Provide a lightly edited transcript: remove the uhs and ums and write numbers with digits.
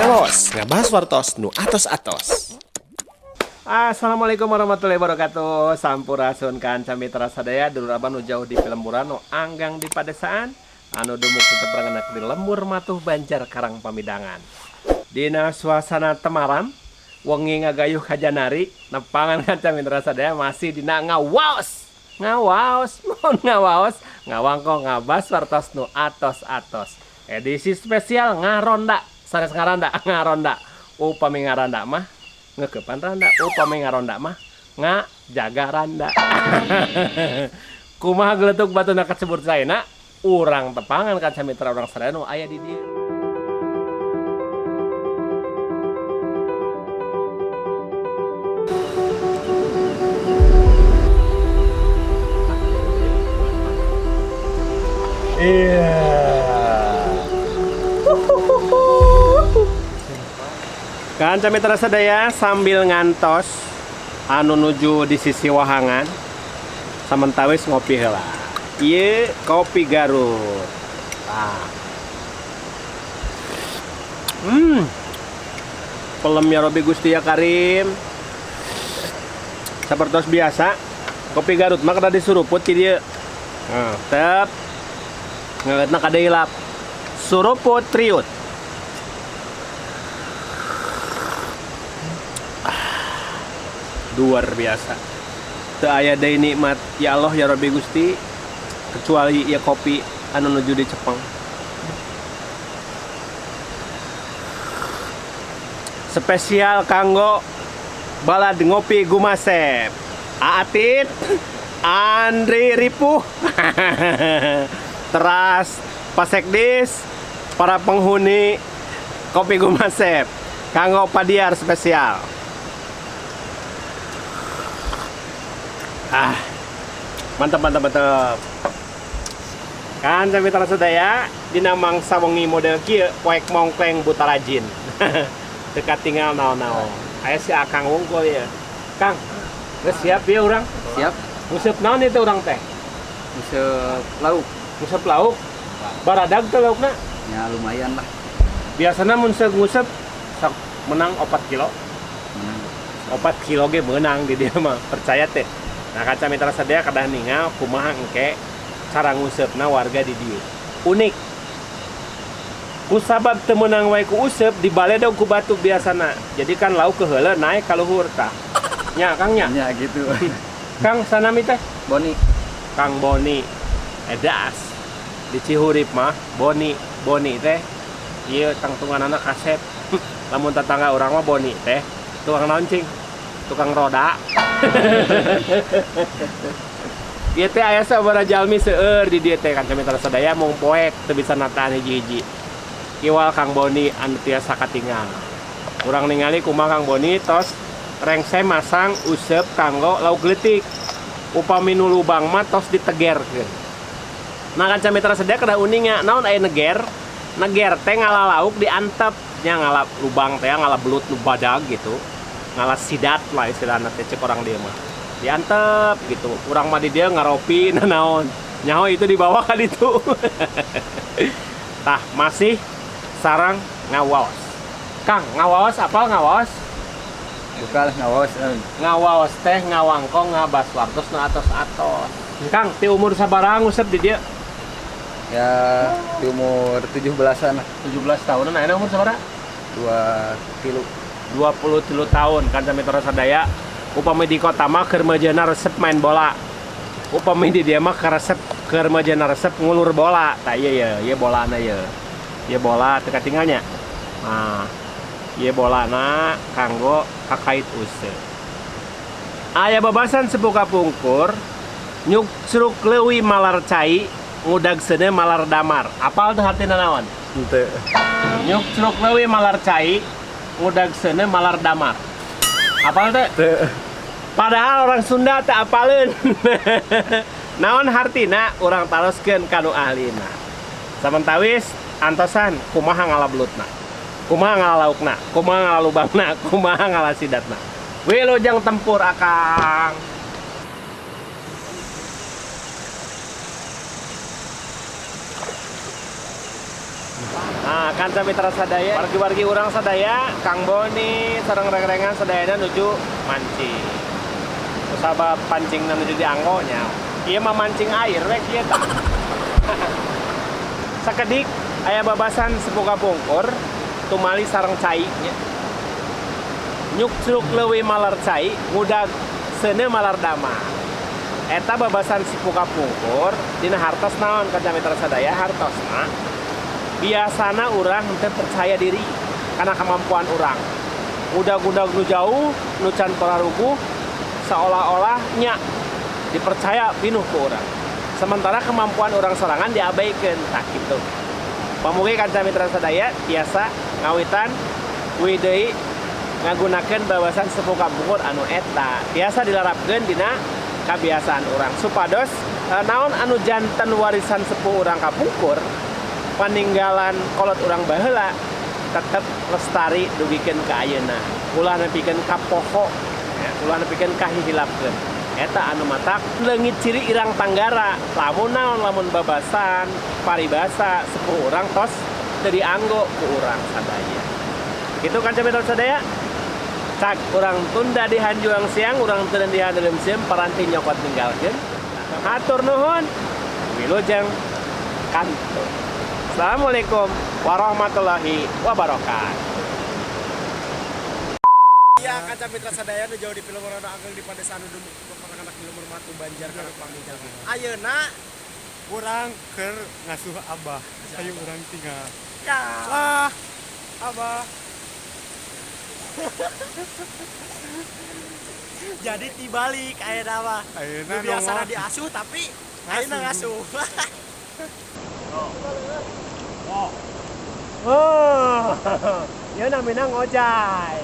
Ngawaos, ngabahas wartos nu atos-atos. Assalamualaikum warahmatullahi wabarakatuh. Sampurasun kanca mitra sadaya, dulur abah nu jauh di pilemburan, nu anggang di padesaan, anu dumuk tetep rangenak di lembur matuh Banjar Karang Pamidangan. Dina suasana temaram, wengi ngagayuh kajanari, nepangan kanca mitra sadaya masih dina ngawaos. Ngawaos, mun ngawaos, ngawangkong ngabas wartos nu atos-atos. Edisi spesial ngaronda, sanes ngaranda, ngaronda. Upami ngaranda mah ngeukepan randa, upami ngaronda mah ngajaga randa. Kumaha geletuk batuna kacebur caina, urang tepangan kanca mitra urang sadaya nu aya di dieu. Iya. Kanca mitra sadaya sambil ngantos anu nuju di sisi wahangan samentawis ngopi heula. Ieu kopi Garut. Tah. Pelem ya Robi Gusti ya Karim. Sapertos biasa, kopi Garut mah kada disuruput ti dieu. Nah, tep. Ngeutna kada hilap. Suruput triut. Luar biasa. Teu aya deui nikmat ya Allah ya Rabbi Gusti kecuali ya kopi anu nuju di Cepeng. Spesial kanggo balad ngopi Gumasep. Aatit Andri Ripuh. Teras Pasekdis para penghuni Kopi Gumasep kanggo Padiar spesial. Ah, mantap mantap mantap. Kan sampai terasa daya dina mangsa wengi model kieu poek mongkleng buta rajin. Dekat tinggal naon-naon. Aya si Akang wungkul ya. Kang, geus siap ya urang? Siap. Nguseup naon itu urang teh? Nguseup lauk. Nguseup lauk? Baradag teh laukna? Ya lumayan lah. Biasana mun nguseup sok menang 4 kilo. Menang. 4 kilo ge menang di dieu mah, percaya teh. Nah kaca mitra sadaya kedah ningal kumaha engke cara nguseupna warga di dieu. Unik. Kusabab teu meunang wae ku useup dibaledog ku batu biasana. Jadi kan lauk keheula naik ka luhur tah. Nya Kang nya? Nya gitu. Kang sanami teh? Boni. Kang Boni. Edas. Di Cihurip mah Boni, Boni teh ieu tangtunganana kasep. Lamun tetangga urang mah Boni teh tukang naon cing? Tukang roda. Ieu teh aya sabaraha jalmi seueur di dieu teh kanca mitra sadaya mung poek teu bisa nataan hiji-hiji. Iwal Kang Boni anu tiasa katingal. Urang ningali kumaha Kang Boni tos rengse masang useup kanggo lauk leutik. Upami nu lubang mah tos ditegerkeun. Nah kanca mitra sadaya kedah uninga naon aya neger? Neger teh ngala lauk diantep nya ngala lubang teh ngala belut nu badag gitu. Ngala sidat lah istilahna teh cek orang dieu mah. Diantep gitu. Urang mah di dieu ngaropi nanaon. Nyaho itu dibawa ka ditu. Tah masih sarang ngawaos. Kang, ngawaos apal ngawaos? Buka lah ngawaos. Ngawaos teh ngawangkong ngabas wartos nu atos-atos. Kang, ti umur sabaraha nguseup di dieu? Ya, di umur 17-an lah. 17 tahunan, ayeuna umur sabaraha? 2 kilo. 23 tahun kan sampai terus sadaya. Upami di kota mah keur meujeuhna resep main bola. Upami di dieu mah resep keur meujeuhna resep ngulur bola. Tah ieu ye, ieu bolana ye. Ieu bola teu katingalnya. Nah, ieu bolana kanggo kakait useup. Aya babasan sepuh kapungkur nyuksruk leuwi malar cai ngudag seuneu malar damar. Apal teu hartina naon? Henteu. Nyukcruk leuwih malar cai, ngudag seuneu malar damar. Apal teu? Teu. Padahal orang Sunda teu apaleun. Naon hartina urang taroskeun ka nu ahlina. Samentawis antosan kumaha ngalabelutna, kumaha ngalalaukna, kumaha ngalalubangna, kumaha ngalasidatna. Wilujeng tempur akang. Nah, kanca mitra sadaya, wargi-wargi urang sadaya, Kang Boni sareng reng-rengan sadayana nuju mancing. Sabab pancingna nuju dianggo nya. Ieu mah mancing air we kieu tah. Sakedik aya babasan sepuh kapungkur tumali sareng cai nya. Nyukcruk leuwih malar cai, ngudag seuneu malar damar. Eta babasan sepuh kapungkur dina hartos naon kanca mitra sadaya, hartosna biasana urang teu percaya diri karena kemampuan urang. Ngudag-ngudag nu jauh, nu can pararuguh, seolah-olah nya dipercaya pinuh ku urang. Sementara kemampuan urang sorangan diabaikan, tak gitu. Pamugi kanca mitra sadaya tiasa ngawitan uih deui ngagunakeun babasan sepuh kapungkur anu eta tiasa dilarapkeun dina kabiasaan urang supados naon anu janten warisan sepuh urang kapungkur, paninggalan kolot urang baheula tetep lestari dugikeun ka ayeuna, ulah nepikeun ka poho ya, ulah nepikeun ka hihilapkeun. Eta anu matak leungit ciri irang tanggara lamun naon lamun babasan paribasa sepuh urang tos teu dianggo ku urang sadaya. Kitu kanca mitra sadaya. Cak urang tunda di hanjuang siang, urang teu di handelem sieun paranti nyokot ninggalkeun. Hatur nuhun. Wilujeng kantun. Assalamualaikum warahmatullahi wabarakatuh. Iya, kanca mitra sadaya nu jauh di film Rono Ageng di Padesaan nu anak di Lemur Matu Banjar kana pamingkal. Ayeuna Urang keur ngasuh abah. Ayo urang tinggal. Ya. Ah, abah. Jadi tibalik ayeuna mah. Ayeuna Nu biasana nongol. diasuh tapi ayeuna ngasuh. Oh, ya namanya ngojay.